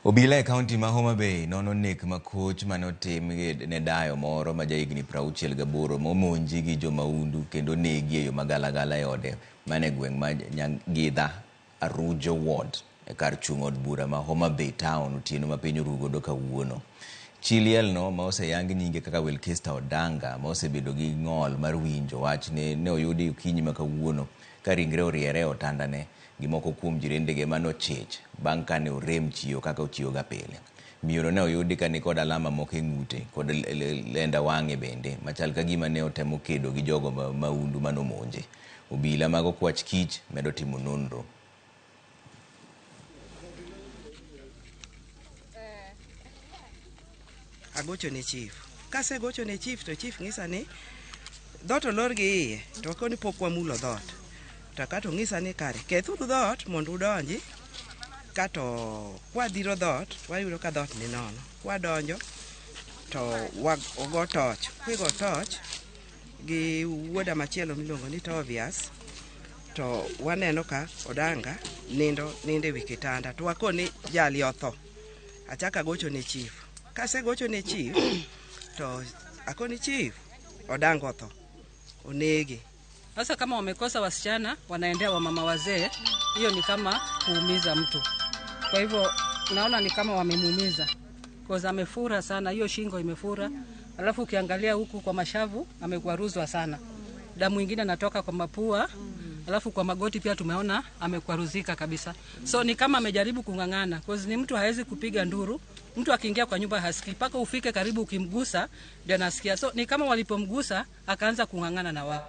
Obila e kaunti ma Homa Bay nono nek makoch mane otim ne dayo moro ma jahigni 68 momonji gi jomaundu kendo negi e yo magalagala e ode man e gweng' ma Nyangidha Arujo Ward e kar chung' od bura ma Homa Bay Town otieno ma piny oru godo kawuono. Chi lielno ma oseyang nyinge kaka Wilkista Odanga ma osebedo gi ng'ol mar winjo wach ne oyudi okinyi ma kawuono ka ringre oriere e otandane gi moko kuom jirendege mane ochich bang' kane orem chiyo kaka ochiyoga pile. Miyono ne oyudi ka nikod alama moko e ng'ute kod lenda wang'e bende machal ka gima ne otemo kedo gi jogo maundu mane omonje. Obila mag okwach kich medo timo nonro. Agocho ne chief. Kasegocho ne chief to chief ng'isa ni dhoot olor gi iye to akoni pok wamulo dhoot. To kato ng'isa ni kare kethuru dhoot mondo udonji kato kwadhiro dhoot wayudo ka dhoot ni nono. Kwadonjo to wago toch. Kigo toch gi wuoda machielo miluongo ni Tobias to waneno ka Odanga nindo nindo ewi kitanda to wakoni jali otho. Achako agocho ne chief. Kasegocho ne chief to akoni chief Odanga otho. Onege. Sasa kama wamekosa wasichana wanaendea wamama wazee, hiyo ni kama kuumiza mtu. Kwa hivyo naona ni kama wamemuumiza. Cause amefura sana, hiyo shingo imefura. Alafu ukiangalia huku kwa mashavu amekwaruzwa sana. Damu ingine natoka kwa mapua, alafu kwa magoti pia tumeona amekwaruzika kabisa. So ni kama amejaribu kung'ang'ana, cause ni mtu haezi kupiga nduru. Mtu akiingia kwa nyumba hasikii, mpaka ufike karibu ukimgusa ndio anasikia. So ni kama walipomgusa akaanza kung'ang'ana na wao.